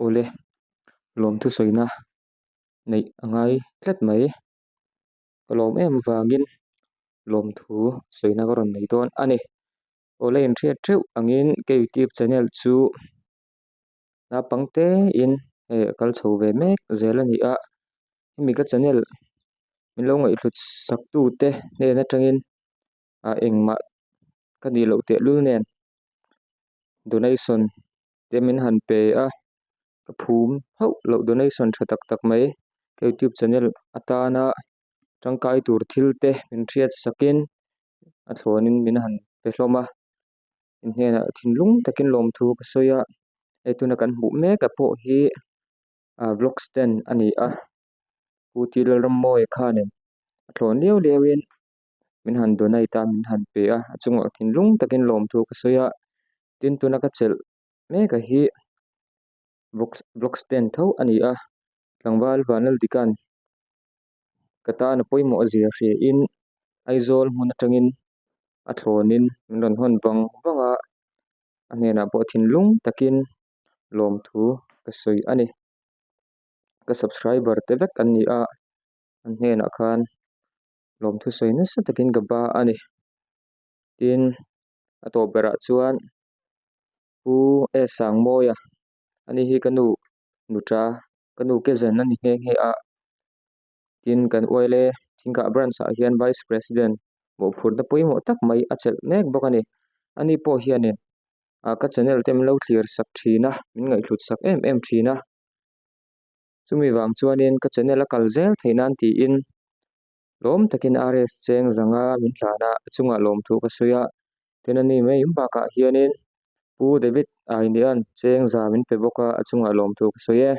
Awle, lawmthu sawina neih a ngai tlat mai. Ka lawm em vangin lawmthu sawina ka rawn nei dawn a ni. Awle inhriat theuh angin ka youtube channel chu naupang tein hei a kal chho ve mek zel a ni a. Hemi ka channel min lo ngaihhlut sak tute hnen atangin ah engmah ka nih loh tehlul nen donation te min han pe a ka phum hauh loh donation tha tak tak mai ka youtube channel atana tangkai tur thil te min hriat sakin a thlawnin min han pe hlawm a in hnenah thinlung takin lawmthu ka sawi a hei tuna kan hmuh mek a pawh hi ah vlog stand a ni a Pu T Lalrammawia khanin a thlawn liau liau in min han donate a min han pe a a chungah thinlung takin lawmthu ka sawi a tin tuna ka chelh mek a hi vlog vlog stand tho a ni a tlangval Vanlaldikan ka tan a pawimawh zia hria in Aizawl hmun atangin a thlawnin min rawn hawn vang vang a a hnenah pawh thinlung takin lawmthu ka sawi a ni ka subscriber te vek an ni a an hnenah khan lawmthu sawi nasa takin ka ba a ni tin a tawp berah chuan pu e sangmawia ani hi ka nu nuta ka nu ke zen a ni nghe nghe a tin kan uaile thingkah branch ah hian vice president mawhphurhna pawimawh tak mai a chelh mek bawk a ni ani pawh hianin ah ka channel te min lo thlir sak thin a min ngaihhlut sak em em thin a. Chumi vang chuanin ka channel a kal zel theih nan tiin lawm takin RS cheng zanga min hlan a, a chungah lawmthu ka sawi a. Tin a ni mai bakah hianin Pu David Ainian cheng za min pe bawk a, a chungah lawmthu ka sawi e.